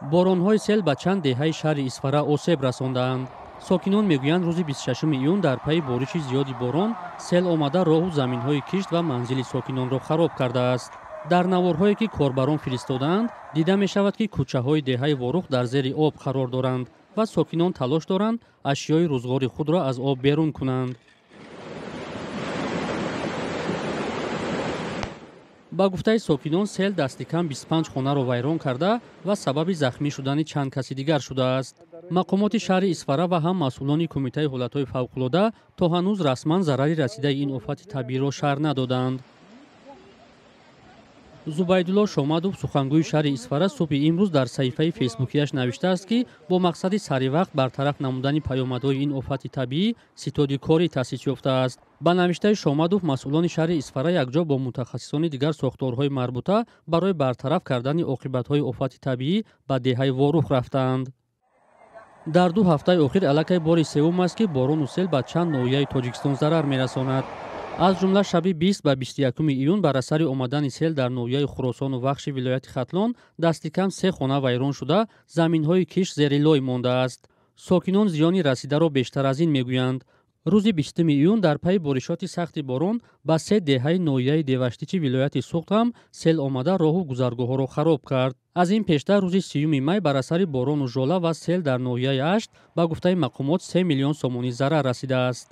Боронҳои сел ба чанд деҳаи шаҳри Исфара осеб расондаанд. Сокинон мегӯянд, рӯзи 26 июн дар пайи бориши зиёди борон сел омада роҳу заминҳои кишт ва манзили сокинонро хароб кардааст. Дар наворҳое, ки корбарон фиристодаанд, дида мешавад, ки кӯчаҳои деҳаи Ворух дар зери об қарор доранд ва сокинон талош доранд ашёи рӯзғори худро аз об берун кунанд. Ба гуфтаи сокинон, сел дасти кам 25 хонаро вайрон карда ва сабаби захмӣ шудани чанд каси дигар шудааст. Мақомоти шаҳри Исфара ва ҳам масъулони Кумитаи ҳолатҳои фавқулода то ҳанӯз расман зарари расидаи ин офати табииро шарҳ надоданд. Зубайдулло Шомадов, сухангӯи шаҳри Исфара, субҳи имрӯз дар саҳифаи фейсбукияш навиштааст, ки бо мақсади саривақт бартараф намудани паёмадҳои ин офати табиӣ ситоди корӣ таъсис ёфтааст. Ба навиштаи Шомадов, масъулони шаҳри Исфара якҷо бо мутахассисони дигар сохторҳои марбута барои бартараф кардани оқибатҳои офати табиӣ ба деҳаи Ворух рафтаанд. Дар 2 ҳафтаи охир аллакай бори севум аст, ки борону сел ба чанд ноҳияи Тоҷикистон зарар мерасонад. Аз ҷумла шаби 20 ба 21 июн бар асари омадани сел дар ноҳияи Хуросону Вахши вилояти Хатлон дасти кам 3 хона вайрон шуда, заминҳои кишт зери лой мондааст. Сокинон зиёни расидаро бештар аз ин мегӯянд. Рӯзи 20 июн дар пайи боришоти сахти борон ба 3 деҳаи ноҳияи Деваштичи вилояти Суғд ҳам сел омада роҳу гузаргоҳҳоро хароб кард. Аз ин пештар рӯзи 30 май бар асари борону жола ва сел дар ноҳияи Ашт ба гуфтаи мақомот 3 миллион сомонӣ зарар расидааст.